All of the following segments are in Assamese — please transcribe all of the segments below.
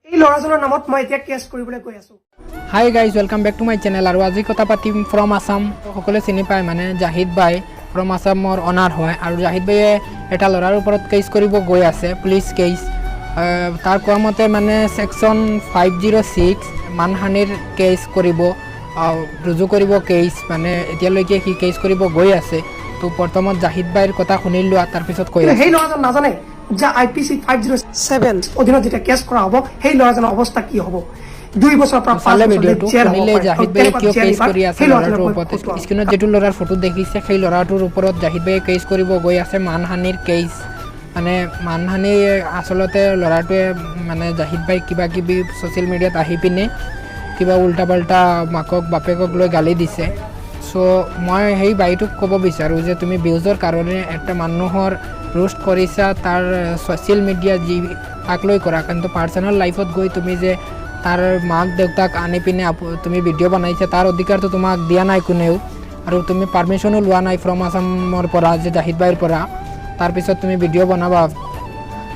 এই ল'ৰাজনৰ নামত মই এতিয়া কেছ কৰিবলৈ গৈ আছো। Hi guys, welcome back to my channel. আৰু আজি কথা পাতিম ফ্ৰম আছাম, সকলোৱে চিনি পায়, মানে জাহিদ ভাই ফ্ৰম আছামৰ অনাৰ হয়। আৰু জাহিদ ভাইয়ে এটা ল'ৰাৰ ওপৰত কেছ কৰিব গৈ আছে, পুলিচ কেছ। তাৰ কোৱা মতে মানে ছেকশ্যন 506 মানহানিৰ কেছ কৰিব, ৰুজু কৰিব কেছ। মানে এতিয়ালৈকে সি কেছ কৰিব গৈ আছে। তো প্ৰথমত জাহিদ ভাইৰ কথা শুনি লোৱা, তাৰপিছত কৈ কিন্তু আছো। সেই ল'ৰাজন নাজানে যে আইপিচি 507 অধীনত যেতিয়া কেছ কৰা হ'ব, সেই ল'ৰাজনৰ অৱস্থা কি হ'ব। 2 বছৰৰ পৰা 5 চালে বছৰলৈ ভিডিঅ'টো জেল হ'ব শুনিলে পাৰে। জাহিদ আৰু ভাইয়ে তেনেকুৱা কিয় জেল কেছ এইবাৰ কৰি আছে সেই ল'ৰাজনক ল'ৰাটোৰ মই ওপৰত। খটুৱাম। স্ক্ৰীণত যিটো ল'ৰাৰ ফটো দেখিছে, সেই ল'ৰাটোৰ ওপৰত জাহিদ ভাইয়ে কেছ কৰিব গৈ আছে, মানহানিৰ কেছ। মানে মানহানি আচলতে ল'ৰাটোৱে মানে জাহিদ ভাই কিবা কিবি ছ'চিয়েল মিডিয়াত আহি পিনে কিবা উল্টা পাল্টা মাকক বাপেকক লৈ গালি দিছে। চ' মই সেই ভাইটোক ক'ব বিচাৰোঁ যে তুমি ভিউজৰ কাৰণে এটা মানুহৰ ৰোষ্ট কৰিছা, তাৰ ছ'চিয়েল মিডিয়া যি তাক লৈ কৰা, কিন্তু পাৰ্চনেল লাইফত গৈ তুমি যে তাৰ মাক দেউতাক আনি পিনে তুমি ভিডিঅ' বনাইছা, তাৰ অধিকাৰটো তোমাক দিয়া নাই কোনেও। আৰু তুমি পাৰ্মিশ্যনো লোৱা নাই ফ্ৰম আছামৰ পৰা, যে জাহিদ ভাইৰ পৰা, তাৰপিছত তুমি ভিডিঅ' বনাবা।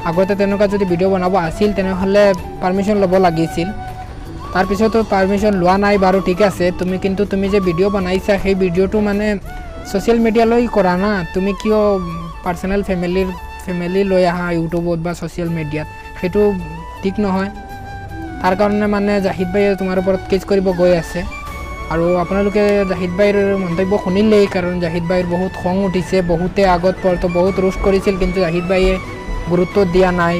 আগতে তেনেকুৱা যদি ভিডিঅ' বনাব আছিল, তেনেহ'লে পাৰ্মিশ্যন ল'ব লাগিছিল। তাৰপিছতো পাৰ্মিশ্যন লোৱা নাই, বাৰু ঠিক আছে তুমি, কিন্তু তুমি যে ভিডিঅ' বনাইছা, সেই ভিডিঅ'টো মানে ছ'চিয়েল মিডিয়ালৈ কৰা না। তুমি কিয় পাৰ্চনেল ফেমিলি লৈ আহা ইউটিউবত বা ছ'চিয়েল মিডিয়াত? সেইটো ঠিক নহয়। তাৰ কাৰণে মানে জাহিদ ভাইয়ে তোমাৰ ওপৰত কেছ কৰিব গৈ আছে। আৰু আপোনালোকে জাহিদ ভাইৰ মন্তব্য শুনিলেই, কাৰণ জাহিদ ভাইৰ বহুত খং উঠিছে। বহুতে আগত পৰতো বহুত ৰোষ্ট কৰিছিল, কিন্তু জাহিদ ভাইয়ে গুৰুত্ব দিয়া নাই।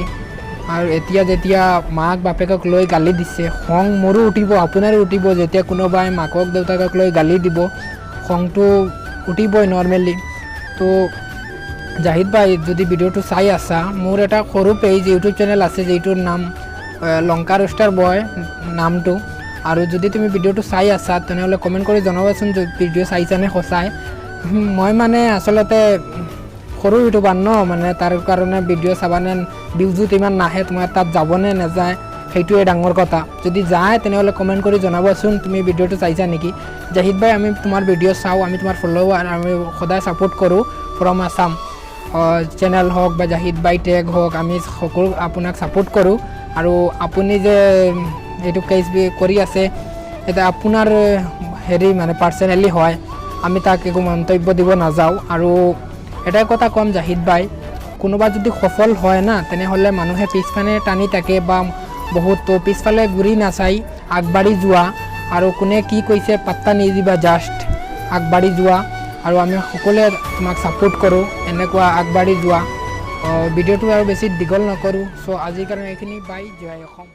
আৰু এতিয়া যেতিয়া মাক বাপেকক লৈ গালি দিছে, খং মোৰো উঠিব, আপোনাৰো উঠিব। যেতিয়া কোনোবাই মাকক দেউতাকক লৈ গালি দিব, খংটো উঠিবই নৰ্মেলি। তো জাহিদ ভাই, যদি ভিডিঅ'টো চাই আছা, মোৰ এটা সৰু পেজ ইউটিউব চেনেল আছে, যিটোৰ নাম লংকা ৰোষ্টাৰ বয় নামটো। আৰু যদি তুমি ভিডিঅ'টো চাই আছা, তেনেহ'লে কমেণ্ট কৰি জনাবাচোন ভিডিঅ' চাইছানে সঁচাই। মই মানে আচলতে সৰু ইউটিউবাৰ ন, মানে তাৰ কাৰণে ভিডিঅ' চাবানে, ভিউজত ইমান নাহে, তোমাৰ তাত যাবনে নাযায় সেইটোৱে ডাঙৰ কথা। যদি যায়, তেনেহ'লে কমেণ্ট কৰি জনাবচোন তুমি ভিডিঅ'টো চাইছা নেকি। জাহিদ ভাই, আমি তোমাৰ ভিডিঅ' চাওঁ, আমি তোমাৰ ফ'ল'ৱাৰ, আমি সদায় ছাপোৰ্ট কৰোঁ। ফ্ৰম আছাম চেনেল হওক বা জাহিদ ভাই টেগ হওক, আমি সকলো আপোনাক ছাপোৰ্ট কৰোঁ। আৰু আপুনি যে এইটো কেছ কৰি আছে, এতিয়া আপোনাৰ হেৰি মানে পাৰ্চনেলি হয়, আমি তাক একো মন্তব্য দিব নাযাওঁ। আৰু এটাই কথা ক'ম জাহিদ ভাই, কোনোবা যদি সফল হয় না, তেনেহ'লে মানুহে পিছফালে টানি থাকে বা বহুত পিছফালে ঘূৰি নাচাই আগবাঢ়ি যোৱা। আৰু কোনে কি কৈছে পাত্তা নিদিবা, জাষ্ট আগবাঢ়ি যোৱা। আৰু আমি সকলোৱে তোমাক ছাপোৰ্ট কৰোঁ, এনেকুৱা আগবাঢ়ি যোৱা। ভিডিঅ'টো আৰু বেছি দীঘল নকৰোঁ। চ' আজিৰ কাৰণে এইখিনি। বাই, জয় অসম।